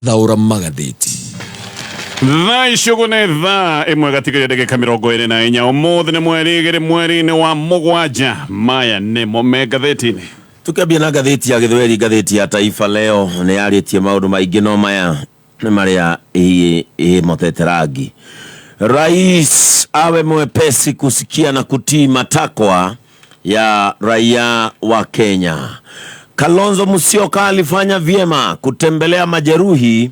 Thaũra magathĩti. Thaa ici ũguo nĩ thaa ĩmwe gatigaire ndagĩka 24. Ũmũthĩ nĩ mweri 2 mweri-inĩ wa mũgwanja. Maya nĩmo me ngathĩti-inĩ. Tũkĩambia na ngathĩti ya Gĩthweri, ngathĩti ya Taifa Leo nĩ yarĩtie maũndũ maingĩ no maya nĩ marĩa ĩmotete rangi. Rais awe mwepesi kusikia na kutii matakwa ya raia wa Kenya. Kalonzo Musyoka alifanya vyema kutembelea majeruhi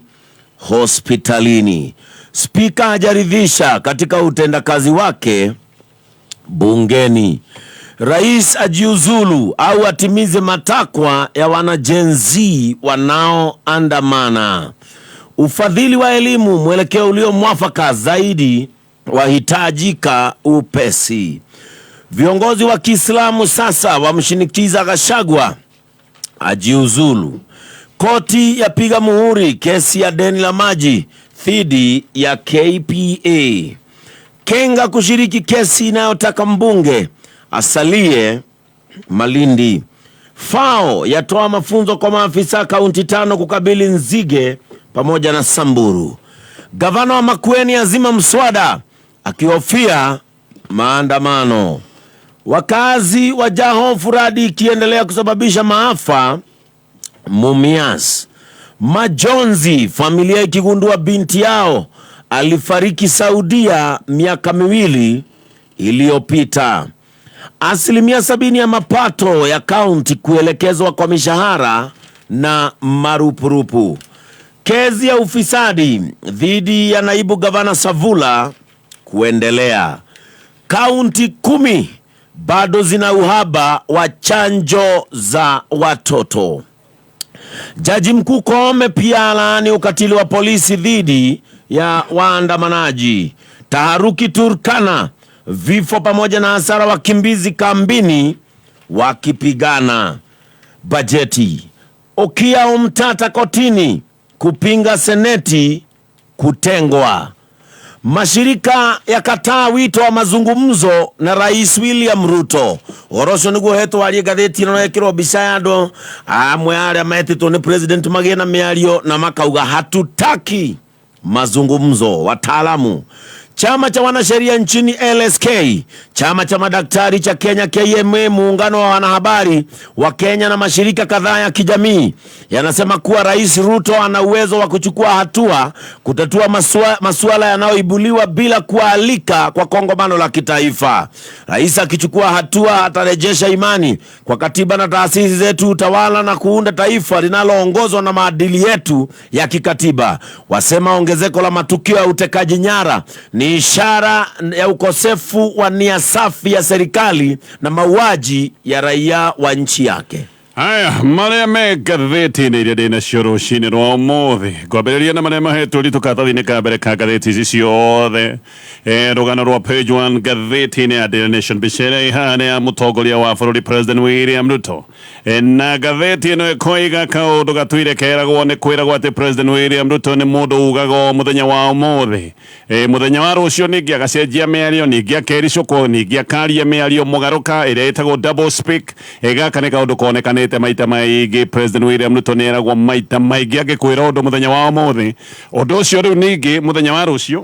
hospitalini. Spika hajaridhisha katika utendakazi wake bungeni. Rais ajiuzulu au atimize matakwa ya wana Gen Z wanaoandamana. Ufadhili wa elimu, mwelekeo ulio mwafaka zaidi wahitajika upesi. Viongozi wa Kiislamu sasa wamshinikiza Gachagua ajiuzulu. Koti yapiga muhuri kesi ya deni la maji dhidi ya KPA. Kenga kushiriki kesi inayotaka mbunge asalie Malindi. FAO yatoa mafunzo kwa maafisa kaunti 5 kukabili nzige pamoja na Samburu. Gavana wa Makueni azima mswada akihofia maandamano. Wakazi wa hofu radi ikiendelea kusababisha maafa Mumias. Majonzi, familia ikigundua binti yao alifariki Saudia miaka 2 iliyopita. 70% ya mapato ya kaunti kuelekezwa kwa mishahara na marupurupu. Kesi ya ufisadi dhidi ya naibu gavana Savula kuendelea. Kaunti 10 bado zina uhaba wa chanjo za watoto. Jaji Mkuu Koome pia alaani ukatili wa polisi dhidi ya waandamanaji. Taharuki Turkana, vifo pamoja na hasara wakimbizi kambini wakipigana. Bajeti. Okiya Omtata kotini kupinga seneti kutengwa. Mashirika yakataa wito wa mazungumzo na Rais William Ruto. Ũhoro ũcio nĩguo hetwo warie ngathĩti ĩno ĩkĩrwo mbica ya andũ amwe arĩa metĩtwo nĩ president magĩe na mĩario na makauga hatutaki mazungumzo. Wataalamu. Chama cha wanasheria nchini LSK, chama cha madaktari cha Kenya KMA, muungano wa wanahabari wa Kenya na mashirika kadhaa ya kijamii yanasema kuwa Rais Ruto ana uwezo wa kuchukua hatua kutatua masuala yanayoibuliwa bila kualika kwa kongamano la kitaifa. Rais akichukua hatua atarejesha imani kwa katiba na taasisi zetu utawala na kuunda taifa linaloongozwa na maadili yetu ya kikatiba. Wasema ongezeko la matukio ya utekaji nyara ni ishara ya ukosefu wa nia safi ya serikali na mauaji ya raia wa nchi yake. Haya, marĩa me ngathĩti-inĩ iria ndĩ nacio rũcinĩ rwa ũmũthĩ, ngwambĩrĩria na marĩa mahetwo ritũ karatathi-inĩ ka mbere ka ngathĩti ici ciothe. Rũgano rwa page 1 ngathĩti-inĩ ya Daily Nation, mbica ĩrĩa ĩ haha nĩ ya mũtongoria wa bũrũri President William Ruto. Na ngathĩti ĩno ĩkoiga kaũndũ gatuire keragwo nĩ kwĩragwo atĩ President William Ruto nĩ mũndũ ugaga o mũthenya wa ũmũthĩ. Mũthenya wa rũciũ ningĩ agacenjia mĩario, ningĩ akericũkwo, ningĩ akaria mĩario mũgarũka ĩrĩa ĩtagwo double speak. Gaka nĩ kaũndũ konekanĩte maita maingĩ. President William Ruto nĩ eragwo maita maingĩ angĩkwĩra ũndũ mũthenya wa ũmũthĩ, ũndũ ũcio rĩu ningĩ mũthenya wa rũciũ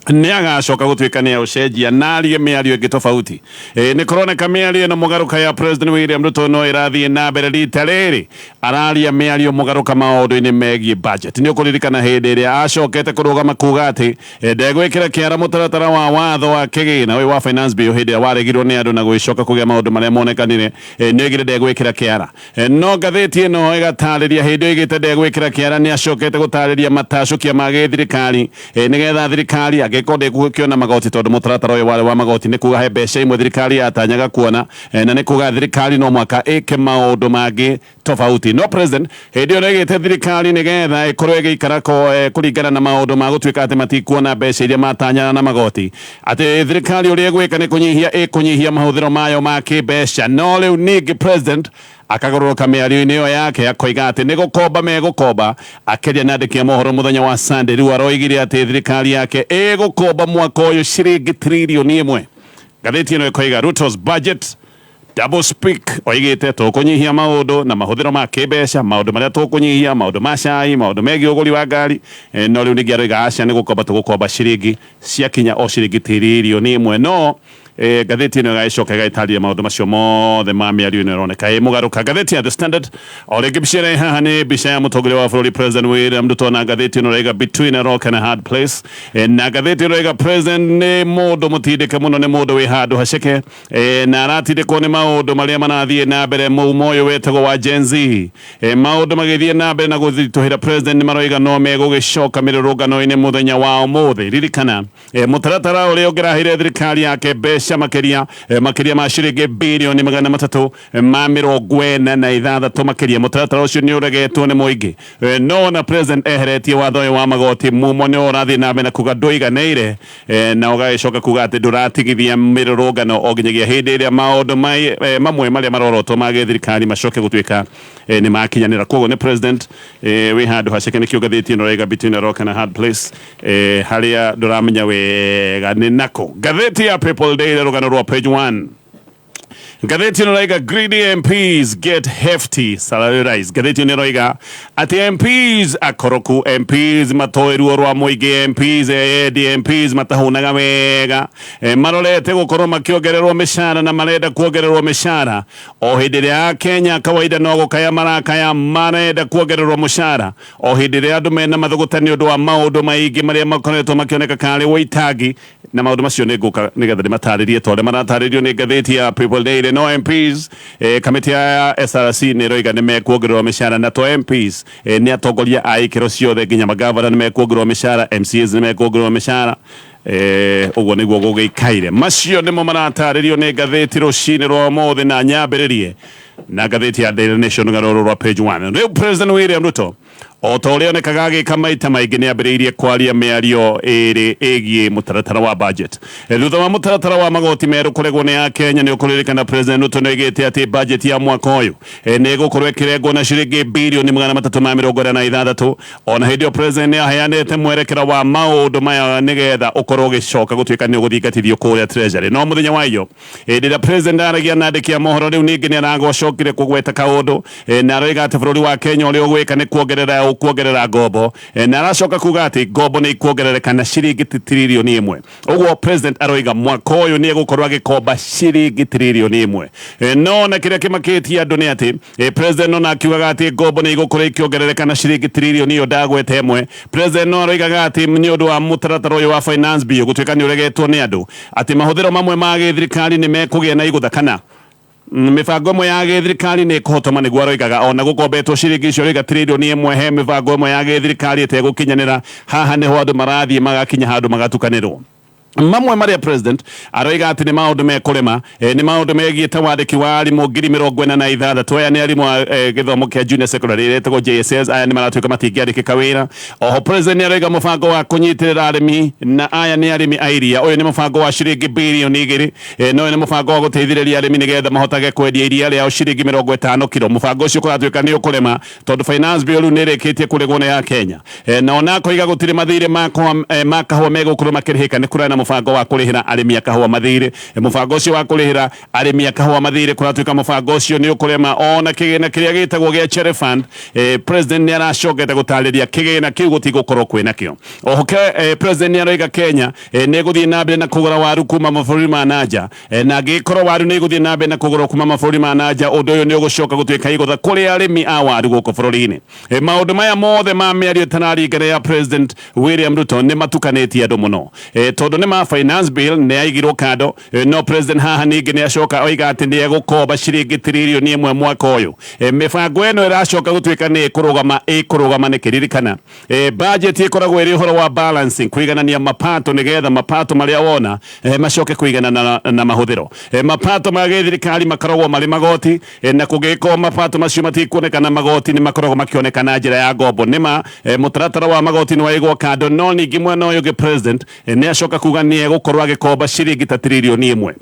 nĩ agacoka gũtuĩka nĩ aũcenjia na arie mĩario ĩngĩ tofauti. Nĩ kũroneka mĩario ĩno mũgarũka ya President William Ruto no ĩrathiĩ na mbere. Rita rĩrĩ araria mĩario mũgarũka maũndũ-inĩ megiĩ budget. Nĩ ũkũririkana hĩndĩ ĩrĩa acokete kũrũgama kuga atĩ ndegwĩkĩra kĩara mũtaratara wa watho wa kĩgĩna ũyũ wa finance bill hĩndĩ ĩrĩa waregirwo nĩ andũ na gũgĩcoka kũgĩa maũndũ marĩa monekanire, nĩ oigire ndegwĩkĩra kĩara. No ngathĩti ĩno ĩgatarĩria hĩndĩ ĩyo oigĩte ndegwĩkĩra kĩara nĩ acokete gũtarĩria matacũkia ma gĩthirikari, nĩgetha thirikari angĩkorwo ndĩgũkĩona magoti, tondũ mũtaratara ũyũ warĩ wa magoti nĩ kuga he mbeca imwe thirikari yatanyaga kuona, na nĩ kuga thirikari no mwaka ĩke maũndũ mangĩ tofauti. No president hĩndĩ ĩyo nĩaigĩte thirikari nĩgetha ĩkorwo ĩgĩikara kũringana na maũndũ ma gũtuĩka atĩ matikuona mbeca iria matanyaga na magoti, atĩ thirikari ũrĩa ĩgwĩka nĩ kũnyihia ĩkũnyihia mahũthĩro mayo ma kĩmbeca. No rĩu ningĩ president akagũrũrũka mĩario-inĩ ĩyo yake akoiga atĩ nĩ gũkomba megũkomba. Akĩaria na andĩki a mohoro mũthenya wa Sunday, rĩu aroigire atĩ thirikari yake ĩgũkomba mwaka ũyũ ciringi tririoni 1. Ngathĩti ĩno ĩkoiga Ruto's budget Double speak oigĩte tũkũnyihia maũndũ na mahũthĩro ma kĩmbeca, maũndũ marĩa tũkũnyihia, maũndũ ma cai, maũndũ megiĩ ũgũri wa ngari, no rĩu ningĩ aroiga aca nĩ gũkomba tũgũkomba ciringi ciakinya o ciringi tiririoni ĩmwe. No ngathĩti ĩno ĩgagĩcoka ĩgagĩtarĩria maũndũ macio mothe ma mĩario ĩno ĩroneka ĩ mũgarũka. Ngathĩti ya The Standard o rĩngĩ mbica ĩrĩa ĩ haha nĩ mbica ya mũtongoria wa bũrũri President William Ruto, na ngathĩti ĩno ĩraiga between a rock and a hard place. Na ngathĩti ĩno ĩraiga President nĩ mũndũ mũtindĩke mũno, nĩ mũndũ wĩ handũ haceke, na aratindĩkwo nĩ maũndũ marĩa marathiĩ na mbere mũmo ũyũ wetagwo wa Gen Z. Maũndũ magĩthiĩ na mbere na gũthitũhĩra, President nĩ maroiga no megũgĩcoka mĩrũrũngano-inĩ mũthenya wa ũmũthĩ. Ririkana, mũtaratara ũrĩa ũngĩraheire thirikari yake mbeca makĩria, makĩria ma ciringi birioni 346 makĩria, mũtaratara ũcio nĩ ũregetwo nĩ mũingĩ. No ona President eheretie watho ũyũ wa magoti, mumo nĩ ũrathiĩ na mbere na kuga ndũiganĩire, na ũgagĩcoka kuga atĩ ndũratigithia mĩrũrũngano o nginyagia hĩndĩ ĩrĩa maũndũ mamwe marĩa marorotwo ma gĩthirikari macoke gũtuĩka nĩ makinyanĩra. Koguo nĩ President wĩ handũ haceke, nĩkĩo ngathĩti ĩno ĩraiga between a rock and a hard place, harĩa ndũramenya wega nĩ nako. Ngathĩti ya People Daily, rũgano rwa page 1, ngathĩti ĩno ĩraiga greedy MPs get hefty salary rise. Ngathĩti ĩno ĩroiga atĩ MPs akoroku, MPs matoĩ ruo rwa mũingĩ, MPs eyendi, MPs matahũnaga wega, marorete gũkorwo makĩongererwo mĩcara na marenda kuongererwo mĩcara o hĩndĩ ĩrĩa Akenya kawaida no gũkaya marakaya marenda kuongererwo mũcara, o hĩndĩ ĩrĩa andũ mena mathũgũta nĩ ũndũ wa maũndũ maingĩ marĩa makoretwo makĩoneka karĩ wũitangi, na maũndũ macio nĩ ngũka nĩgetha ndĩmatarĩrie ta ũrĩa maratarĩrio nĩ ngathĩti ya People Daily. No MPs, kamĩtĩ ya SRC nĩ ĩroiga nĩ mekuongererwo mĩcara, na to MPs, nĩ atongoria a ikĩro ciothe, nginya magavana nĩ mekuongererwo mĩcara, MCAs nĩ mekuongererwo mĩcara. Ũguo nĩguo gũgĩikaire. Macio nĩmo maratarĩrio nĩ ngathĩti rũcinĩ rwa ũmũthĩ, na nyambĩrĩrie na ngathĩti ya Daily Nation, rũgano rũrũ rwa page 1. Rĩu President William Ruto, o ta ũrĩa onekaga agĩka maita maingĩ, nĩ ambĩrĩirie kwaria mĩario ĩrĩ ĩgiĩ mũtaratara wa budget. Thutha wa mũtaratara wa magoti merũ kũregwo nĩ Akenya, nĩ ũkũririkana President Ruto nĩ oigĩte atĩ budget ya mwaka ũyũ nĩ ĩgũkorwo ĩkĩrengwo na ciringi birioni 346. Ona hĩndĩ ĩyo President nĩ aheanĩte mwerekera wa maũndũ maya nĩgetha ũkorwo ũgĩcoka gũtuĩka nĩ ũgũthingatithio kũrĩa Treasury. No mũthenya wa iyo, hĩndĩ ĩrĩa President aragia na andĩki a mohoro, rĩu ningĩ nĩ aragocokire kũgweta kaũndũ, na aroiga atĩ bũrũri wa Kenya ũrĩa ũgwĩka nĩ kuongerera ũkuongerera ngombo, na aracoka kuga atĩ ngombo nĩ ikuongerereka na ciringi tiririoni 1. Ũguo President aroiga mwaka ũyũ nĩ egũkorwo agĩkomba ciringi tiririoni 1. No na kĩrĩa kĩmakĩtie andũ nĩ atĩ President ona akiugaga atĩ ngombo nĩ igũkorwo ikĩongerereka na ciringi tiririoni ĩyo ndagweta ĩmwe, President no aroigaga atĩ nĩ ũndũ wa mũtaratara ũyũ wa finance bill gũtuĩka nĩ ũregetwo nĩ andũ, atĩ mahũthĩro mamwe ma gĩthirikari nĩ mekũgĩa na igũtha kana mĩbango ĩmwe ya gĩthirikari nĩ ĩkũhotoma. Nĩguo aroigaga ona gũkombetwo ciringi icio aroiga tiririoni 1, he mĩbango ĩmwe ya gĩthirikari ĩtegũkinyanĩra. Haha nĩho andũ marathiĩ magakinya handũ magatukanĩrwo. Mamwe marĩa President aroiga atĩ nĩ maũndũ mekũrema, nĩ maũndũ megiĩ ta wandĩki wa arimũ 46,000. Aya nĩ arimũ a gĩthomo kĩa junior secondary ĩrĩa ĩtagwo JSS. Aya nĩ maratuĩka matingĩandĩkĩka wĩra. Oho President nĩ aroiga mũbango wa kũnyitĩrĩra arĩmi, na aya nĩ arĩmi a iria, ũyũ nĩ mũbango wa ciringi birioni 2. Na ũyũ nĩ mũbango wa gũteithĩrĩria arĩmi nĩgetha mahotage kwendia iria rĩao ciringi 50 kiro. Mũbango ũcio kũratuĩka nĩ ũkũrema tondũ finance bill rĩu nĩ ĩrĩkĩtie kũregwo nĩ ya Kenya. Na ona akoiga gũtirĩ mathirĩ ma kahũa megũkorwo makĩrĩhĩka. Nĩ kũrarĩ na mũbango wa kũrĩhĩra arĩmi a kahũa mathirĩ. Mũbango ũcio wa kũrĩhĩra arĩmi a kahũa mathirĩ, kũratuĩka mũbango ũcio nĩ ũkũrema. Ona kĩgĩna kĩrĩa gĩtagwo gĩa Cherry Fund, President nĩ aracokete gũtarĩria kĩgĩna kĩu gũtigũkorwo kwĩna kĩo. Oho President nĩ aroiga Kenya nĩ ĩgũthiĩ na mbere na kũgũra waru kuma mabũrũri ma nanja, na angĩkorwo waru nĩ ĩgũthiĩ na mbere na kũgũrwo kuma mabũrũri ma nanja, ũndũ ũyũ nĩ ũgũcoka gũtuĩka igũtha kũrĩ arĩmi a waru gũkũ bũrũri-inĩ. Maũndũ maya mothe ma mĩario ĩtararingana ya President William Ruto nĩ matukanĩtie andũ mũno, tondũ nĩ ma finance bill nĩ yaigirwo kando, no President haha ningĩ nĩ acoka oiga atĩ nĩ egũkomba ciringi tiririoni 1 mwaka ũyũ. Mĩbango ĩno ĩracoka gũtuĩka nĩ ĩkũrũgama, ĩkũrũgama nĩkĩ? Ririkana, budget ĩkoragwo ĩrĩ ũhoro wa balancing, kũiganania mapato, nĩgetha mapato marĩa wona macoke kũiganana na mahũthĩro. Mapato ma gĩthirikari makoragwo marĩ magoti, na kũngĩgĩkorwo mapato macio matikuonekana, magoti nĩ makoragwo makĩoneka na njĩra ya ngombo. Nĩma mũtaratara wa magoti nĩ waigwo kando, no ningĩ mwena ũyũ ũngĩ President nĩ acoka kuga nĩ egũkorwo agĩkomba ciringi ta tiririoni 1.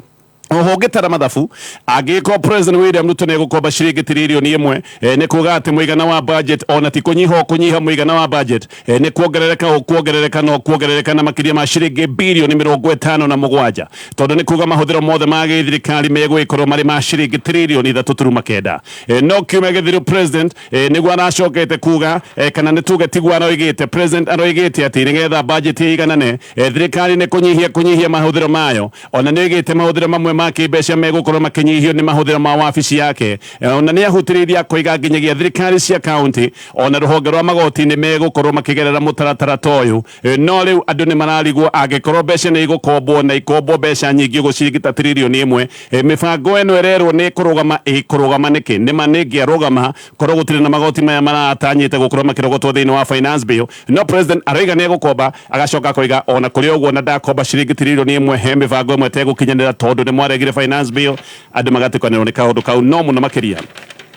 Oho ũngĩtara mathabu, angĩgĩkorwo President William Ruto nĩ egũkomba ciringi tiririoni ĩmwe, nĩ kuga atĩ mũigana wa budget ona ti kũnyiha ũkũnyiha mũigana wa budget, nĩ kuongerereka ũkuongerereka na ũkuongerereka na makĩria ma ciringi birioni 57, tondũ nĩ kuga mahũthĩro mothe ma gĩthirikari megũgĩkorwo marĩ ma ciringi tiririoni 3.9. No kiumia gĩthiru President nĩguo aracokete kuga, kana nĩ tuge tiguo aroigĩte, President aroigĩte atĩ nĩgetha budget ĩiganane, thirikari nĩ kũnyihia kũnyihia mahũthĩro mayo. Ona nĩ oigĩte mahũthĩro mamwe ma kĩmbeca megũkorwo makĩnyihio nĩ mahũthĩro ma wabici yake. Ona nĩ ahutĩrĩirie akoiga nginyagia thirikari cia kaunti ona rũhonge rwa magoti nĩ megũkorwo makĩgerera mũtaratara ta ũyũ. No rĩu andũ nĩ mararigwo angĩkorwo mbeca nĩ igũkombwo na ikombwo mbeca nyingĩ ũguo ciringi ta tiririoni ĩmwe, mĩbango ĩno ĩrerwo nĩ ĩkũrũgama, ĩkũrũgama nĩkĩ? Nĩma nĩ ĩngĩarũgama korwo gũtirĩ na magoti maya maratanyĩte gũkorwo makĩrogotwo thĩinĩ wa finance bill. No President aroiga nĩ egũkomba, agacoka akoiga ona kũrĩ ũguo na ndakomba ciringi tiririoni ĩmwe he mĩbango ĩmwe ĩtegũkinyanĩra tondũ nĩ mwaregire finance bill. Andũ magatĩkanĩrwo nĩ kaũndũ kau, no mũno makĩria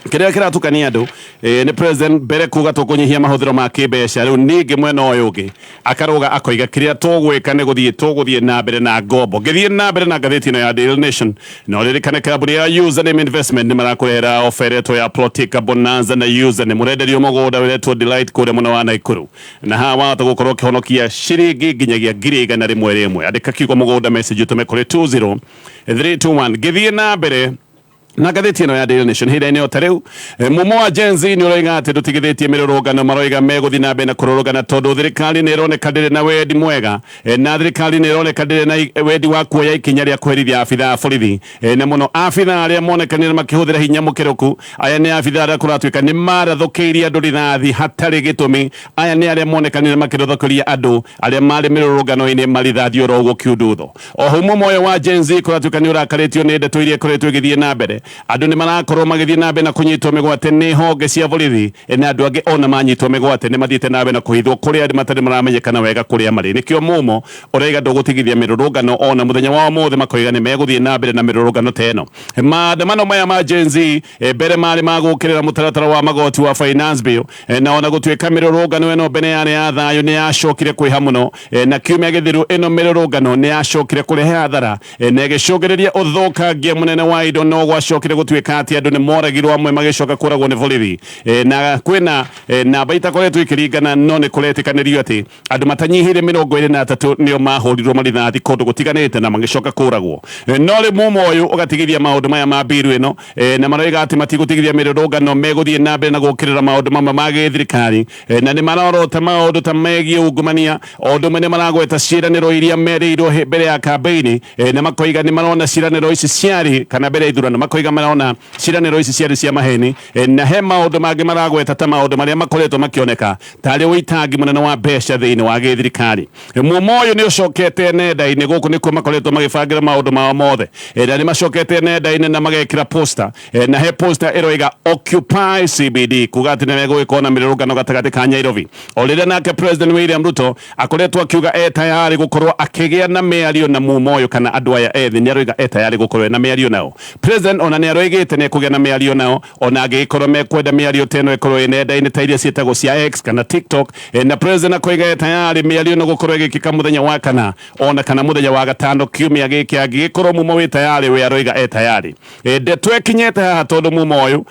kĩrĩa kĩratukania andũ nĩ President mbere kuga tũkũnyihia mahũthĩro ma kĩmbeca, rĩu ningĩ mwena ũyũ ũngĩ akaruga akoiga kĩrĩa tũgwĩka nĩ gũthiĩ tũgũthiĩ na mbere na ngombo. Ngĩthiĩ na mbere na ngathĩti ĩno ya Daily Nation, no ririkane kambuni ya Username Investment nĩ marakũrehera ofa ĩretwo ya Plotika Bonanza na Username. Ũrenderio mũgũnda ũretwo Delight kũrĩa mwena wa Nakuru, na haha wahota gũkorwo ũkĩhonokia ciringi nginyagia 101,000. Andĩka kiugo mũgũnda message ũtũme kũrĩ 20321. Ngĩthiĩ na mbere na ngathĩti ĩno ya Daily Nation, ihinda-inĩ o ta rĩu, mumo wa Gen Z nĩ ũroiga atĩ ndũtigithĩtie mĩrũrũngano. Maroiga megũthiĩ na mbere na kũrũrũngana tondũ thirikari nĩ ĩroneka ndĩrĩ na wendi mwega, na thirikari nĩ ĩroneka ndĩrĩ na wendi wa kuoya ikinya rĩa kũherithia abithaa a borithi, na mũno abithaa arĩa monekanire makĩhũthĩra hinya mũkĩrũku. Aya nĩ abithaa arĩa kũratuĩka nĩ marathũkĩirie andũ rithathi hatarĩ gĩtũmi. Aya nĩ arĩa monekanire makĩrothũkĩria andũ arĩa marĩ mĩrũrũngano-inĩ marithathi oro ũguo kiundutho. Oho mumo ũyũ wa Gen Z kũratuĩka nĩ ũrakarĩtio nĩ ndeto iria ikoretwo igĩthiĩ na mbere. Andũ nĩ marakorwo magĩthiĩ na mbere na kũnyitwo mĩgwate nĩ honge cia borithi, na andũ angĩ ona manyitwo mĩgwate nĩ mathiĩte na mbere na kũhithwo kũrĩa matarĩ maramenyekana wega kũrĩa marĩ. Nĩkĩo mumo ũraiga ndũgũtigithia mĩrũrũngano ona mũthenya wa ũmũthĩ, makoiga nĩ megũthiĩ na mbere na mĩrũrũngano ta ĩno. Maandamano maya ma Gen Z mbere marĩ ma gũkĩrĩra mũtaratara wa magoti wa finance bill, na ona gũtuĩka mĩrũrũngano ĩno mbere yarĩ ya thayũ, nĩ yacokire kwĩha mũno, na kiumia gĩthiru ĩno mĩrũrũngano nĩ yacokire kũrehe hathara, na ĩgĩcũngĩrĩria ũthũkangia mũnene wa indo. No gwacokire gũtuĩka atĩ andũ nĩ moragirwo, amwe magĩcoka kũragwo nĩ borithi, na kwĩna namba itakoretwo ikĩringana, no nĩ kũretĩkanĩrio atĩ andũ matanyihĩire 23 nĩo mahũrirwo marithathi kũndũ gũtiganĩte na magĩcoka kũragwo. No rĩu mumo ũyũ ũgatigithia maũndũ maya ma mbiru ĩno, na maroiga atĩ matigũtigithia mĩrũrũngano, megũthiĩ na mbere na gũkĩrĩra maũndũ mamwe ma gĩthirikari, na nĩ marorota maũndũ ta megiĩ ungumania. O ũndũ ũmwe nĩ maragweta ciĩranĩro iria merĩirwo mbere ya kambeini, na makoiga nĩ marona ciĩranĩro ici ciarĩ, kana mbere ya ithurano, makoiga marona ciĩranĩro ici ciarĩ cia maheni, na he maũndũ mangĩ maragweta ta maũndũ marĩa makoretwo makĩoneka tarĩ ũitangi mũnene wa mbeca thĩinĩ wa gĩthirikari. Mumo ũyũ nĩ ũcokete nenda-inĩ, gũkũ nĩkuo makoretwo magĩbangĩra maũndũ mao mothe, na nĩ macokete nenda-inĩ na magekĩra poster, na he poster ĩroiga Occupy CBD, kuga atĩ nĩ megũgĩkorwo na mĩrũrũngano gatagatĩ ka Nairobi. O rĩrĩa nake President William Ruto akoretwo akiuga e tayari gũkorwo akĩgĩa na mĩario na mumo ũyũ kana andũ aya ethĩ, nĩ aroiga e tayari gũkorwo ena mĩario nao. President ona nĩ aroigĩte nĩ ekũgĩa na mĩario nao ona angĩgĩkorwo mekwenda mĩario ta ĩno ĩkorwo ĩ nenda-inĩ ta iria ciĩtagwo cia X kana TikTok, na President akoiga e tayari mĩario ĩno gũkorwo ĩgĩkĩka mũthenya wa kana ona kana mũthenya wa gatano kiumia gĩkĩ, angĩgĩkorwo mumo wĩ tayari, we aroiga e tayari. Ndeto ĩkinyĩte haha tondũ mumo ũyũ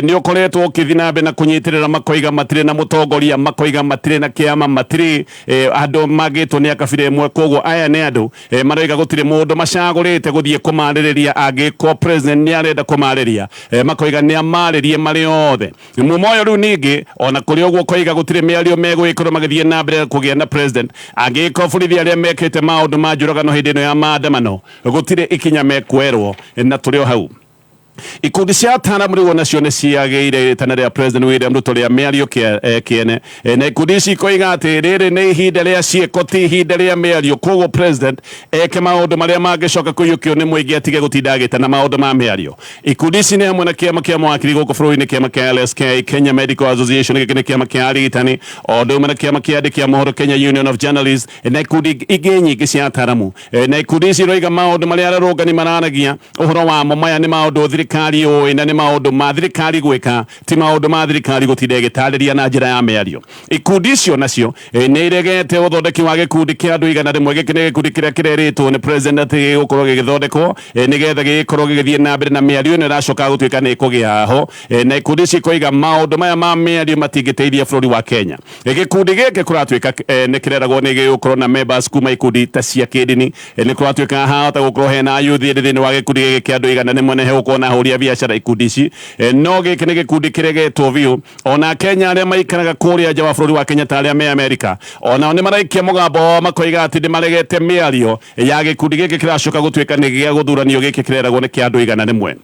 nĩ ũkoretwo ũkĩthiĩ na mbere na kũnyitĩrĩra, makoiga matirĩ na mũtongoria, makoiga matirĩ na kĩama, matirĩ andũ mangĩtwo nĩ a kabira ĩmwe. Koguo aya nĩ andũ maroiga gũtirĩ mũndũ macagũrĩte gũthiĩ kũmarĩrĩria. Angĩkorwo President nĩ arenda kũmarĩria, makoiga nĩ amarĩrie marĩ othe. Mumo ũyũ rĩu ningĩ ona kũrĩ ũguo koiga gũtirĩ mĩario megũgĩkorwo magĩthiĩ na mbere kũgĩa na President angĩgĩkorwo borithi arĩa mekĩte maũndũ ma njũragano hĩndĩ ĩno ya maandamano gũtirĩ ikinya mekuoerwo. Na tũrĩ o hau, ikundi cia ataaramu rĩu onacio nĩ ciagĩire ĩtana rĩa President William Ruto rĩa mĩario kĩene, na ikundi ici ikoiga atĩ rĩrĩ nĩ ihinda rĩa ciĩko, ti ihinda rĩa mĩario. Koguo President eke maũndũ marĩa mangĩcoka kũiyũkio nĩ mũingĩ, atige gũtinda agĩtana maũndũ ma mĩario. Ikundi ici nĩ hamwe na kĩama kĩa mawakiri gũkũ bũrũri-inĩ, kĩama kĩa LSK, Kenya Medical Association, gĩkĩ nĩ kĩama kĩa arigitani, o ũndũ ũmwe na kĩama kĩa andĩki a mohoro Kenya Union of Journalists, na ikundi ingĩ nyingĩ cia ataaramu. Na ikundi ici iroiga maũndũ marĩa arũrũngani mararagia ũhoro wamo maya nĩ maũndũ thirikari thirikari yũĩ na nĩ maũndũ ma thirikari gwĩka, ti maũndũ ma thirikari gũtinda ĩgĩtarĩria na njĩra ya mĩario. Ikundi icio nacio nĩ iregete ũthondeki wa gĩkundi kĩa andũ 100. Gĩkĩ nĩ gĩkundi kĩrĩa kĩrerĩtwo nĩ president atĩ gĩgũkorwo gĩgĩthondekwo nĩgetha gĩgĩkorwo gĩgĩthiĩ na mbere na mĩario ĩno ĩracoka gũtuĩka nĩ ĩkũgĩa ho, na ikundi ici ikoiga maũndũ maya ma mĩario matingĩteithia bũrũri wa Kenya. Gĩkundi gĩkĩ kũratuĩka nĩ kĩreragwo nĩ gĩgũkorwo na members kuma ikundi ta cia kĩndini. Nĩ kũratuĩka hahota gũkorwo hena youth ĩndĩ thĩinĩ wa gĩkundi gĩkĩ kĩa andũ 100 nĩ hegũkorwo na ahũri a biacara ikundi ici. No gĩkĩ nĩ gĩkundi kĩregetwo biũ. Ona Kenya arĩa maikaraga kũrĩa nja wa bũrũri wa Kenya ta arĩa me Amerika, onao nĩ maraikia mũgambo wao makoiga atĩ nĩ maregete mĩario ya gĩkundi gĩkĩ kĩracoka gũtuĩka nĩ gĩa gũthuranio gĩkĩ kĩreragwo nĩ kĩa andũ 100.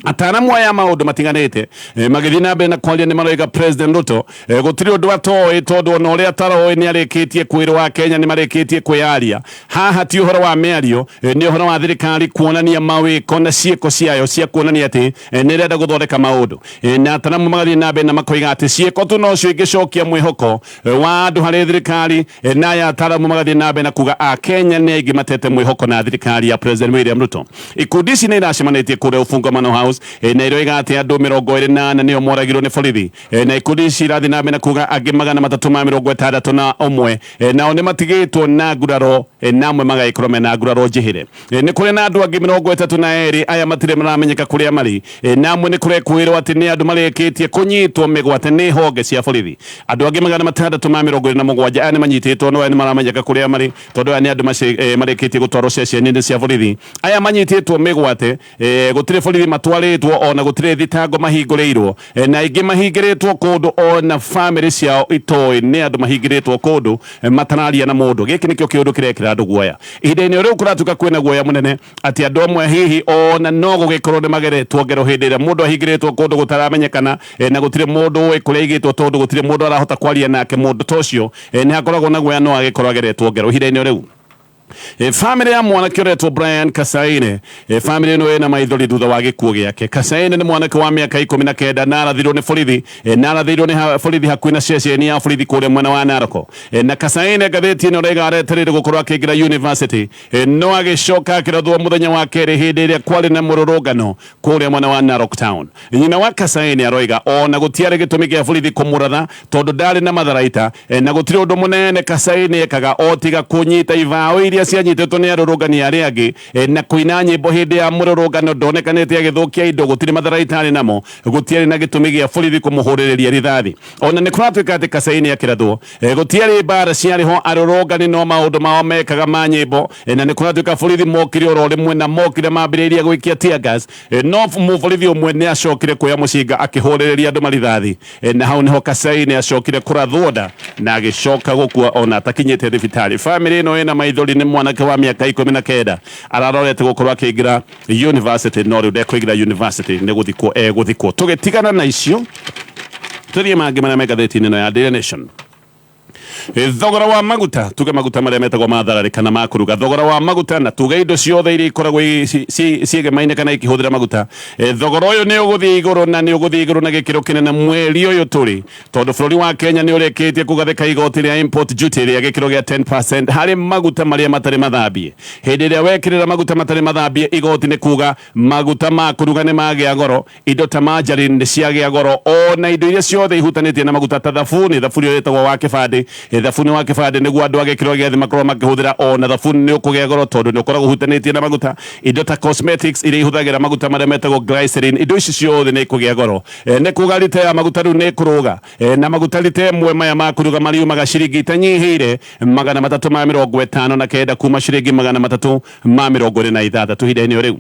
Ataaramu aya a maũndũ matiganĩte magĩthiĩ na mbere na kwaria nĩ maroiga President Ruto gũtirĩ ũndũ atoĩ, tondũ ona ũrĩa ataroĩ nĩ arĩkĩtie kwĩrwo Akenya nĩ marĩkĩtie kwĩyaria. Haha ti ũhoro wa mĩario, nĩ ũhoro wa thirikari kuonania mawĩko na ciĩko ciayo cia kuonania atĩ nĩ ĩrenda gũthondeka maũndũ. Na ataramu magathiĩ na mbere na makoiga atĩ ciĩko tu nocio ingĩcokia mwĩhoko wa andũ harĩ thirikari. Na aya ataramu magathiĩ na mbere na kuga Akenya nĩ aingĩ matete mwĩhoko na thirikari ya President William Ruto. Ikundi ici nĩ iracemanĩtie kũrĩa Ufungamano House, na iroiga atĩ andũ 24 nĩo moragirwo nĩ borithi, na ikundi ici irathiĩ na mbere na kuga angĩ 361 nao nĩ matigĩtwo na nguraro, na amwe magagĩkorwo mena nguraro njĩhĩre. Nĩ kũrĩ na andũ angĩ 32 aya matirĩ maramenyeka kũrĩa marĩ, na amwe nĩ kũrekwĩrwo atĩ nĩ andũ marĩkĩtie kũnyitwo mĩgwate nĩ honge cia borithi. Andũ angĩ 627 aya nĩ manyitĩtwo, no aya nĩ maramenyeka kũrĩa marĩ, tondũ aya nĩ andũ marĩkĩtie gũtwarwo ceceni-inĩ cia borithi. Aya manyitĩtwo mĩgwate, gũtirĩ borithi matwarĩtwo, ona gũtirĩ thitango mahingũrĩirwo, na aingĩ mahingĩrĩtwo kũndũ ona bamĩrĩ ciao itoĩ nĩ andũ mahingĩrĩtwo kũndũ matararia na mũndũ. Gĩkĩ nĩkĩo kĩũndũ kĩrekĩra andũ guoya ihinda-inĩ rĩu. Kũratuĩka kwĩna guoya mũnene atĩ andũ amwe hihi ona no gũgĩkorwo nĩ mageretwo ngero hĩndĩ ĩrĩa mũndũ ahingĩrĩtwo kũndũ gũtaramenyekana, na gũtirĩ mũndũ ũĩ kũrĩa aigĩtwo, tondũ gũtirĩ mũndũ arahota kwaria nake. Mũndũ ta ũcio nĩ hakoragwo na guoya no agĩkorwo ageretwo ngero ihinda-inĩ rĩu. Famĩlĩ ya mwanake ũretwo Brian Kasaine, famĩlĩ ĩno ĩna maithori thutha wa gĩkuũ gĩake. Kasaine nĩ mwanake wa mĩaka 19 na arathirwo nĩ borithi, na arathirwo nĩ borithi hakuhĩ na ceceni ya borithi kũrĩa mwena wa Narok. Na Kasaine, ngathĩti ĩno ĩraiga, aretereire gũkorwo akĩingĩra university, no agĩcoka akĩrathwo mũthenya wa kerĩ hĩndĩ ĩrĩa kwarĩ na mũrũrũngano kũrĩa mwena wa Narok town. Nyina wa Kasaine aroiga ona gũtiarĩ gĩtũmi kĩa borithi kũmũratha, tondũ ndarĩ na matharaita, na gũtirĩ ũndũ mũnene Kasaine ekaga o tiga kũnyita ibaũ iria cianyitĩtwo nĩ arũrũngani arĩa angĩ na kũina nyĩmbo hĩndĩ ya mũrũrũngano. Ndonekanĩte agĩthũkia indo, gũtirĩ matharaita arĩ namo, gũtiarĩ na gĩtũmi gĩa borithi kũmũhũrĩrĩria rithathi. Ona nĩ kũratuĩka atĩ Kasaine akĩrathwo, gũtiarĩ mbara ciarĩ ho, arũrũngani no maũndũ mao mekaga ma nyĩmbo, na nĩ kũratuĩka borithi mokire oro rĩmwe na mokire mambĩrĩirie gwĩkia tear gas, no mũborithi ũmwe nĩ acokire kuoya mũcinga akĩhũrĩrĩria andũ marithathi, na hau nĩho Kasaine acokire kũrathwo nda na agĩcoka gũkua ona atakinyĩte thibitarĩ. Famĩlĩ ĩno ĩna maithori. Nĩ mwanake wa mĩaka 19 ararorete gũkorwo akĩingĩra university, no rĩu ndekũingĩra university, nĩ gũthikwo egũthikwo. Tũgĩtigana na icio, tũthiĩ mangĩ marĩa me ngathĩti-inĩ ĩno ya Daily Nation. Thogora wa maguta, tuge maguta marĩa metagwo ma thararĩ kana ma kũruga, thogora wa maguta na tuge indo ciothe iria ikoragwo ciĩgemaine kana ikĩhũthĩra maguta, thogora ũyũ nĩ ũgũthiĩ igũrũ, na nĩ ũgũthiĩ igũrũ na gĩkĩro kĩnene mweri ũyũ tũrĩ, tondũ bũrũri wa Kenya nĩ ũrĩkĩtie kũgathĩka igoti rĩa import duty rĩa gĩkĩro gĩa 10% harĩ maguta marĩa matarĩ mathambie. Hĩndĩ ĩrĩa wekĩrĩra maguta matarĩ mathambie igoti, nĩ kuga maguta ma kũruga nĩ magĩa goro, indo ta margarine nĩ ciagĩa goro, ona indo iria ciothe ihutanĩtie na maguta ta thabuni, thabuni ũrĩa wĩtagwo wa kĩbandĩ, thabuni wa kĩbandĩ nĩguo andũ a gĩkĩro gĩa thĩ makorwo makĩhũthĩra, ona thabuni nĩ ũkũgĩa goro tondũ nĩ ũkoragwo ũhutanĩtie na maguta. Indo ta cosmetics iria ihũthagĩra maguta marĩa metagwo glycerin, indo ici ciothe nĩ ikũgĩa goro. Nĩ kuga rita ya maguta rĩu nĩ ĩkũrũga, na maguta rita ĩmwe maya ma kũruga mariumaga ciringi itanyihĩire 359 kuma ciringi 326 ihinda-inĩ o rĩu.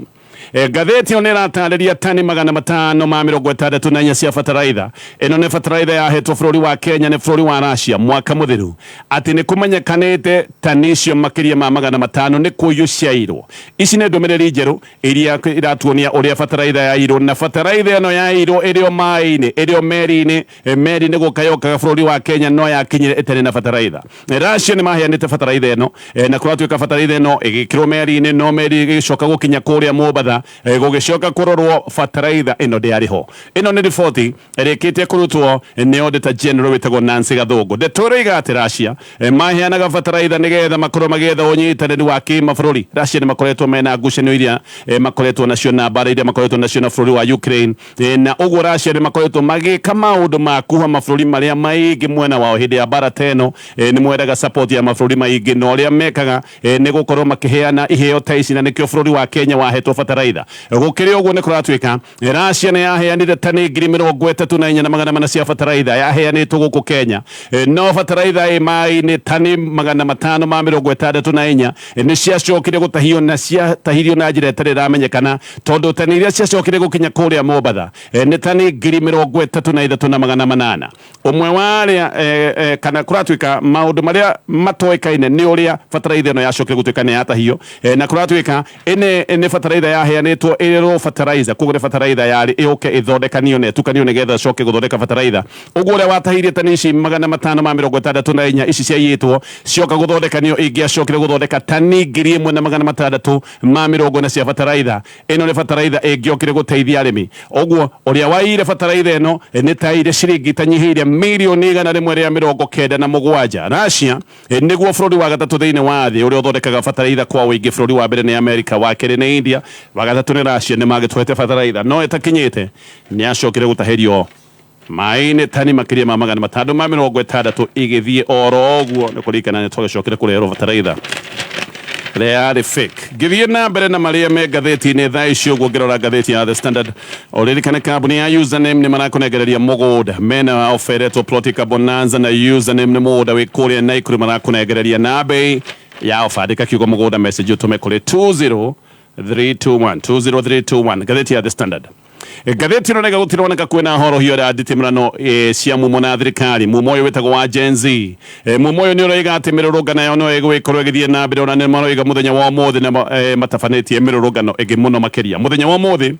Ngathĩti ĩyo nĩ ĩratarĩria tani 564 cia bataraitha. Ĩno nĩ bataraitha yahetwo bũrũri wa Kenya nĩ bũrũri wa Russia mwaka mũthiru, atĩ nĩ kũmenyekanĩte tani icio makĩria ma 500 nĩ kũiywo ciairwo. Ici nĩ ndũmĩrĩri njerũ iria iratuonia ũrĩa bataraitha yairwo, na bataraitha ĩno yairwo ĩrĩ o maĩ-inĩ, ĩrĩ o meri-inĩ. Meri nĩ gũka yokaga bũrũri wa Kenya no yakinyire ĩtarĩ na bataraitha. Russia nĩ maheanĩte bataraitha ĩno, na kũratuĩka bataraitha ĩno ĩgĩkĩrwo meri-inĩ, no meri ĩgĩcoka gũkinya kũrĩa Mombatha. Mombatha, gũgĩcoka kũrorwo bataraitha ĩno ndĩarĩ ho. Ĩno nĩ riboti ĩrĩkĩtie kũrutwo nĩ Auditor General wĩtagwo Nancy Gathũngũ. Ndeto ĩroiga atĩ Russia maheanaga bataraitha nĩgetha makorwo magĩetha ũnyitanĩri wa kĩmabũrũri. Russia nĩ makoretwo mena ngucanio iria makoretwo nacio na mbara iria makoretwo nacio na bũrũri wa Ukraine, na ũguo Russia nĩ makoretwo magĩka maũndũ ma kuha mabũrũri marĩa maingĩ mwena wao hĩndĩ ya mbara ta ĩno. Nĩ mwendaga support ya mabũrũri maingĩ, na ũrĩa mekaga nĩ gũkorwo makĩheana iheo ta ici, na nĩkĩo bũrũri wa Kenya wahetwo bataraitha. Gũkĩrĩ ũguo, nĩ kũratuĩka Russia nĩ yaheanire tani 34,400 cia bataraitha yaheanĩtwo gũkũ Kenya, no bataraitha ĩ maĩ-inĩ tani 564 nĩ ciacokire gũtahio, na ciatahirio na njĩra ĩtarĩ ĩramenyekana, tondũ tani iria ciacokire gũkinya kũrĩa Mombatha nĩ tani 33,800. Ũmwe wa arĩa kana kũratuĩka maũndũ marĩa matoĩkaine nĩ ũrĩa bataraitha ĩno yacokire gũtuĩka nĩ yatahio, na kũratuĩka ĩne nĩ bataraitha yaheanĩtwo ĩrĩ raw fertilizer, koguo nĩ bataraitha yarĩ ĩũke ĩthondekanio na ĩtukanio nĩgetha ĩcoke gũthondeka bataraitha. Ũguo ũrĩa watahirie tani ici 564 ici ciaiyĩtwo cioka gũthondekanio ingĩacokire gũthondeka tani 1640 cia bataraitha. Ĩno nĩ bataraitha ĩngĩokire gũteithia arĩmi. Ũguo ũrĩa waiyire bataraitha ĩno nĩ taiyire ciringi itanyihĩire mirioni 197. Russia nĩguo bũrũri wa gatatũ thĩinĩ wa thĩ ũrĩa ũthondekaga bataraitha kwa ũingĩ. Bũrũri wa mbere nĩ America, wa kerĩ nĩ India, wa gatatũ nĩ Russia. Nĩ magĩtũhete bataraitha no ĩtakinyĩte, nĩ acokire gũtahĩrio maĩ-inĩ tani makĩria ma 660 igĩthiĩ oro ũguo. Nĩ kũririkana nĩ twagĩcokire kũreherwo bataraitha ĩrĩa yarĩ fake. Ngĩthiĩ na mbere na marĩa me ngathĩti-inĩ thaa ici ũguo, ngĩrora ngathĩti ya The Standard, ũririkane kambuni ya Username nĩ marakũnengereria mũgũnda. Mena offer ĩretwo Plotica Bonanza na Username, nĩ mũgũnda wĩ kũrĩa Naikuru marakũnengereria na bei ya ofa. Andĩka kiugo mũgũnda message ũtũme kũrĩ 20321, 20321. Ngathĩti ya The Standard, ngathĩti ĩno nega gũtironeka kwĩna horohio ya nditimũrano cia mumo na thirikari. Mumo ũyũ wĩtagwo wa Gen Z. Mumo ũyũ nĩ ũroiga atĩ mĩrũrũngano yao no ĩgũgĩkorwo ĩgĩthiĩ na mbere, ona nĩ maroiga mũthenya wa ũmũthĩ nĩ matabanĩtie mĩrũrũngano ĩngĩ mũno makĩria mũthenya wa ũmũthĩ.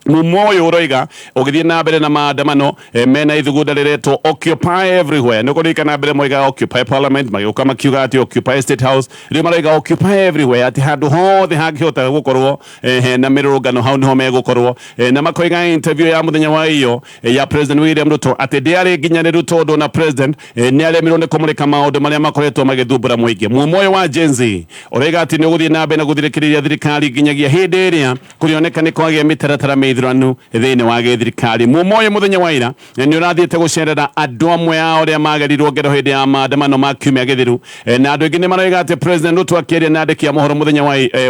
Mumo ũyũ ũroiga ũgĩthiĩ na mbere na maandamano, mena ithugunda rĩretwo Occupy Everywhere. Nĩ kũririkana mbere moigaga Occupy Parliament, magĩũka makiuga atĩ Occupy State House, rĩu maroiga Occupy Everywhere, atĩ handũ hothe hangĩhota gũkorwo hena mĩrũrũngano hau nĩho megũkorwo. Na makoiga interview ya mũthenya wa iyo ya President William Ruto atĩ ndĩarĩ nginyanĩru, tondũ na president nĩ aremirwo nĩ kũmũrĩka maũndũ marĩa makoretwo magĩthumbũra mũingĩ. Mumo ũyũ wa Gen Z ũroiga atĩ nĩ ũgũthiĩ na mbere na gũthirĩkĩrĩria thirikari nginyagia hĩndĩ ĩrĩa kũrĩoneka nĩ kwagĩa mĩtaratara mĩithũranu thĩinĩ wa gĩthirikari. Mumo ũyũ mũthenya wa ira nĩ ũrathiĩte gũcerera andũ amwe ao arĩa magerirwo ngero hĩndĩ ya maandamano ma kiumia gĩthiru, na andũ aingĩ nĩ maroiga atĩ President Ruto akĩaria na andĩki a mohoro mũthenya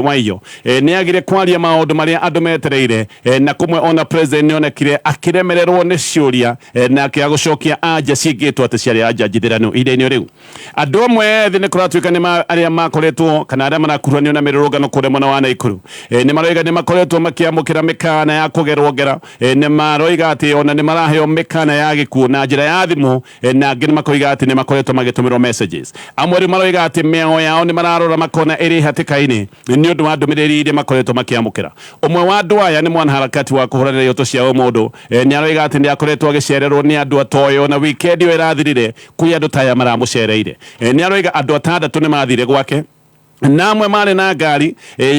wa iyo nĩ agire kwaria maũndũ marĩa andũ metereire, na kũmwe ona president nĩ onekire akĩremererwo nĩ ciũria na akĩaga gũcokia anja cingĩtwo atĩ ciarĩ anja njithĩranu. Ihinda-inĩ rĩu andũ amwe ethĩ nĩ kũratuĩka nĩ arĩa makoretwo kana arĩa marakuruhanio na mĩrũrũngano kũrĩa mwena wa Naikuru, nĩ maroiga nĩ makoretwo makĩamũkĩra mĩkana ya kũgerwo ngera. Nĩ maroiga atĩ ona nĩ maraheo mĩkana ya gĩkuũ na njĩra ya thimũ, na angĩ nĩ makoiga atĩ nĩ makoretwo magĩtũmĩrwo messages. Amwe rĩu maroiga atĩ mĩao yao nĩ mararora makona ĩrĩ hatĩka-inĩ nĩ ũndũ wa ndũmĩrĩri iria makoretwo makĩamũkĩra. Ũmwe wa andũ aya nĩ mwanaharakati wa kũhũranĩra ihoto cia ũmũndũ. Nĩ aroiga atĩ nĩ akoretwo agĩcererwo nĩ andũ atoĩ, ona weekend ĩyo ĩrathirire kwĩ andũ ta aya maramũcereire. Nĩ aroiga andũ atandatũ nĩ mathire gwake, na amwe marĩ na ngari.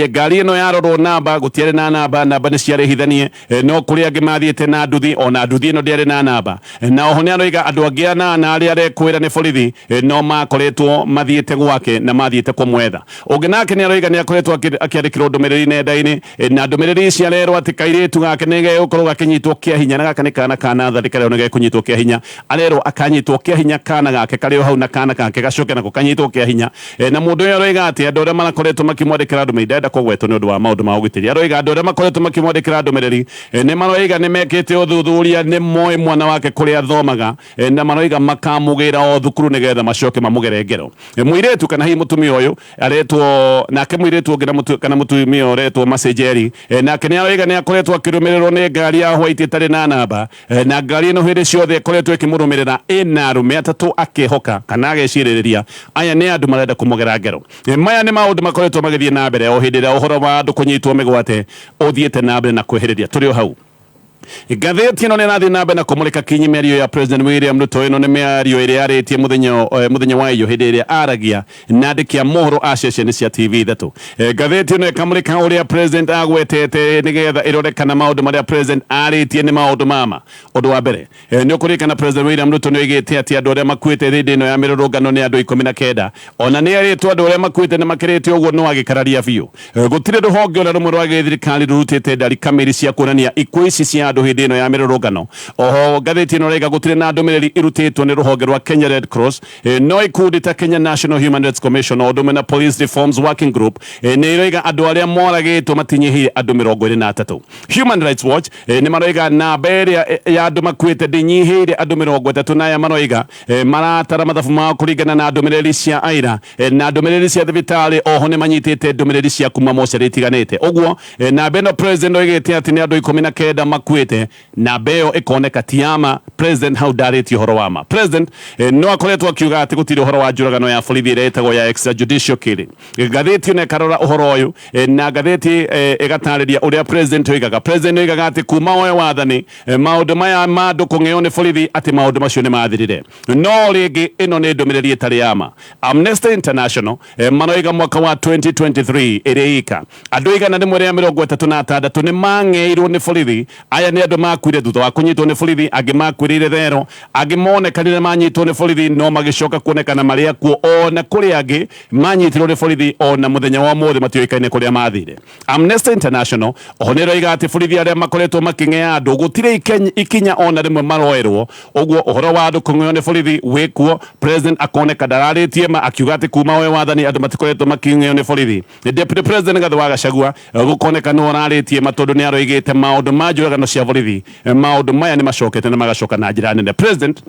Ngari ĩno yarorwo namba gũtiarĩ na namba, namba nĩ ciarĩ hithanie, no kũrĩ angĩ mathiĩte na nduthi, ona nduthi ĩno ndĩarĩ na namba. Na oho nĩ aroiga andũ angĩ anana arĩa arekwĩra nĩ borithi no makoretwo mathiĩte gwake na mathiĩte kũmwetha. Ũngĩ nake nĩ aroiga nĩ akoretwo akĩandĩkĩrwo ndũmĩrĩri nenda-inĩ, na ndũmĩrĩri ici arerwo atĩ kairĩtu gake nĩ gegũkorwo gakĩnyitwo kĩa hinya, na gaka nĩ kana ka natharĩ karerwo nĩ gekũnyitwo kĩa hinya. Arerwo akanyitwo kĩa hinya kana gake karĩ o hau, na kana gake gacoke nako kanyitwo kĩa hinya. Na mũndũ ũyũ aroiga atĩ andũ arĩa marakoretwo makĩmwandĩkĩra ndũmĩrĩri, ndarenda kũgwetwo nĩ ũndũ wa maũndũ ma ũgitĩri, aroiga andũ arĩa makoretwo makĩmwandĩkĩra ndũmĩrĩri nĩ maroiga nĩ mekĩte ũthuthuria, nĩ moĩ mwana wake kũrĩa athomaga, na maroiga makamũgĩra o thukuru nĩgetha macoke mamũgere ngero. Mũirĩtu kana hihi mũtumia ũyũ aretwo, nake mũirĩtu ũngĩ kana mũtumia ũretwo Masejeri, nake nĩ aroiga nĩ akoretwo akĩrũmĩrĩrwo nĩ ngari ya white ĩtarĩ na namba, na ngari ĩno hĩndĩ ciothe ĩkoretwo ĩkĩmũrũmĩrĩra ĩna arũme atatũ, akĩhoka kana agecirĩrĩria aya nĩ andũ marenda kũmũgera ngero. Maya nĩ maũndũ makoretwo magĩthiĩ na mbere o hĩndĩ ĩrĩa ũhoro wa andũ kũnyitwo mĩgwate ũthiĩte na mbere na kwĩhĩrĩria. Tũrĩ o hau. Ngathĩti ĩno nĩ ĩrathiĩ na mbere na kũmũrĩka kinyi mĩario ya President William Ruto. Ĩno nĩ mĩario ĩrĩa yarĩtie mũthenya wa iyo hĩndĩ ĩrĩa aragia na andĩki a mohoro a ceceni cia TV ithatũ. Ngathĩti ĩno ĩkamũrĩka ũrĩa President agwetete nĩgetha ĩrore kana maũndũ marĩa President arĩtie nĩ maũndũ mama. Ũndũ wa mbere, nĩ ũkũririkana President William Ruto nĩ oigĩte atĩ andũ arĩa makuĩte hĩndĩ ĩno ya mĩrũrũngano nĩ andũ 19. Ona nĩ erĩtwo andũ arĩa makuĩte nĩ makĩrĩte ũguo no agĩkararia biũ. Gũtirĩ rũhonge ona rũmwe rwa gĩthirikari rũrutĩte ndari kamĩrĩ cia kuonania ikuũ ici cia andũ hĩndĩ ĩno ya mĩrũrũngano. Oho ngathĩti ĩno ĩraiga gũtirĩ na ndũmĩrĩri irutĩtwo nĩ rũhonge rwa Kenya Red Cross, no ikundi ta Kenya National Human Rights Commission o ũndũ ũmwe na Police Reforms Working Group nĩ iroiga andũ arĩa moragĩtwo matinyihĩire andũ 23. Human Rights Watch nĩ maroiga namba ĩrĩa ya andũ makuĩte ndĩnyihĩire andũ 30, na aya maroiga maratara mathabu mao kũringana na ndũmĩrĩri cia aira na ndũmĩrĩri cia thibitarĩ. Oho nĩ manyitĩte ndũmĩrĩri cia kuma mocarĩ itiganĩte. Ũguo namba ĩno President oigĩte atĩ nĩ andũ 19 makuĩte, namba ĩyo ĩkoneka ti ya ma. President hau ndarĩtie ũhoro wa ma. President no akoretwo akiuga atĩ gũtirĩ ũhoro wa njũragano ya borithi ĩrĩa ĩtagwo ya extrajudicial killing. Ngathĩti ĩno ĩkarora ũhoro ũyũ, na ngathĩti ĩgatarĩria ũrĩa President oigaga. President oigaga atĩ kuma oe wathani, maũndũ maya ma andũ kũng'eo nĩ borithi, atĩ maũndũ macio nĩ mathirire. No rĩngĩ ĩno nĩ ndũmĩrĩri ĩtarĩ ya ma. Amnesty International maroiga mwaka wa 2023 ĩrĩ ika andũ 136 nĩ mang'eirwo nĩ borithi. Aya nĩ andũ makuire thutha wa kũnyitwo nĩ borithi, angĩ makuĩrĩire thero, angĩ monekanire manyitwo nĩ borithi no magĩcoka kuonekana marĩ akuo, ona kũrĩ angĩ manyitirwo nĩ borithi ona mũthenya wa ũmũthĩ matiũĩkaine kũrĩa mathire. Amnesty International oho nĩ ĩroiga atĩ borithi arĩa makoretwo makĩng'ea andũ gũtirĩ ikinya ona rĩmwe maroerwo. Ũguo ũhoro wa andũ kũng'eo nĩ borithi wĩkuo. President akoneka ndararĩtie ma akiuga atĩ kuma oe wathani andũ matikoretwo makĩng'eo nĩ borithi. Deputy President Rigathi wa Gachagua gũkoneka nĩ ũrarĩtie ma, tondũ nĩ aroigĩte maũndũ ma njũragano cia borithi, maũndũ maya nĩ macokete na magacoka na njĩra nene. President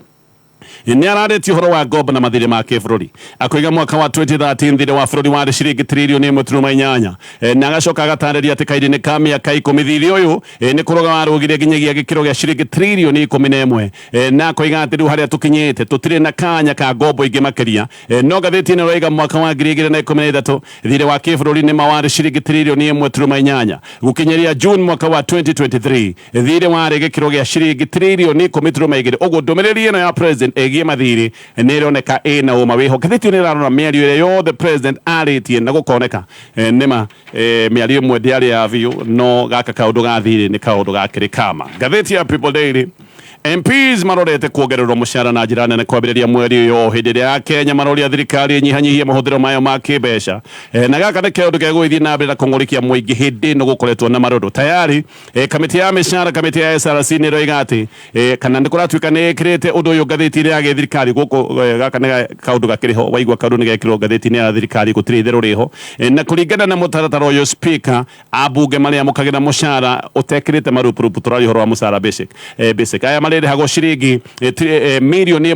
nĩ ararĩtie ũhoro wa ngombo na mathirĩ ma kĩbũrũri, akoiga mwaka wa 2013 thirĩ wa bũrũri warĩ ciringi tiririoni 1.8, na agacoka agatarĩria atĩ kahinda-inĩ ka mĩaka 10 thirĩ ũyũ nĩ kũrũga warũgire nginyagia gĩkĩro gĩa ciringi tiririoni 11, na akoiga atĩ rĩu harĩa tũkinyĩte tũtirĩ na kanya ka ngombo ingĩ makĩria. No ngathĩti ĩno ĩroiga mwaka wa 2013 thirĩ wa kĩbũrũri nĩ ma warĩ ciringi tiririoni 1.8. Gũkinyĩria June mwaka wa 2023 thirĩ warĩ gĩkĩro gĩa ciringi tiririoni 10.2. Ũguo ndũmĩrĩri ĩno ya President ĩgiĩ mathirĩ nĩ ĩroneka ĩna ũma wĩho. Ngathĩti ĩno ĩrarora mĩario ĩrĩa yothe President arĩtie na gũkoneka nĩma mĩario ĩmwe ndĩarĩ ya biũ, no gaka kaũndũ ga thirĩ nĩ kaũndũ gakĩrĩ kama. Ngathĩti ya People Daily, MPs marorete kuongererwo mũcara na njĩra nene kwambĩrĩria mweri ũyũ, hĩndĩ ĩrĩa ya Kenya maroria thirikari ĩnyihanyihie mahũthĩro mayo ma kĩmbeca. Na gaka nĩ kaũndũ gegũgĩthiĩ na mbere na kũng'ũrĩkia mũingĩ hĩndĩ ĩno gũkoretwo na marũrũ. Tayari kamĩtĩ ya mĩcara, kamĩtĩ ya SRC, nĩ ĩroiga atĩ kana nĩ kũratuĩka nĩ ĩkĩrĩte ũndũ ũyũ ngathĩti-inĩ ya gĩthirikari gũkũ. Gaka nĩ kaũndũ gakĩrĩ ho. Waigua kaũndũ nĩ gekĩrwo ngathĩti-inĩ ya thirikari, gũtirĩ itherũ rĩho. Na kũringana na mũtaratara ũyũ, speaker ambunge marĩamũkagĩra mũcara ũtekĩrĩte marupurupu. Tũraria ũhoro wa mũcara basic. Basic aya marĩrĩhagwo ciringi 1.2 mirioni,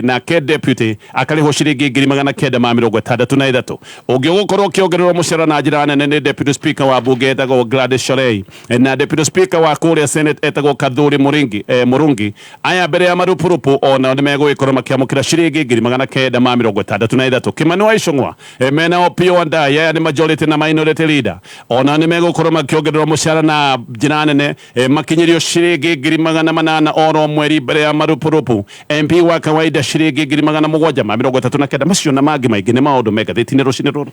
nake deputy akarĩhwo ciringi 963,000. Ũngĩ ũgũkorwo ũkĩongererwo mũcara na njĩra nene nĩ deputy speaker wa bunge etagwo Gladys Shollei, na deputy speaker wa kũrĩa Senate etagwo Kathuri Mũrungi. Aya mbere ya marupurupu onao nĩ megũgĩkorwo makĩamũkĩra ciringi 963,000. Kimani wa Ichung'wa mena Opiyo Wandayi, aya nĩ majority na minority leader, ona nĩ megũkorwo makĩongererwo mũcara na njĩra nene, makinyĩrio ciringi 800,000 oro mweri mbere ya marupurupu. MP wa kawaida ciringi 739,000. Macio na mangĩ maingĩ nĩ maũndũ me ngathĩti-inĩ rũcinĩ rũrũ.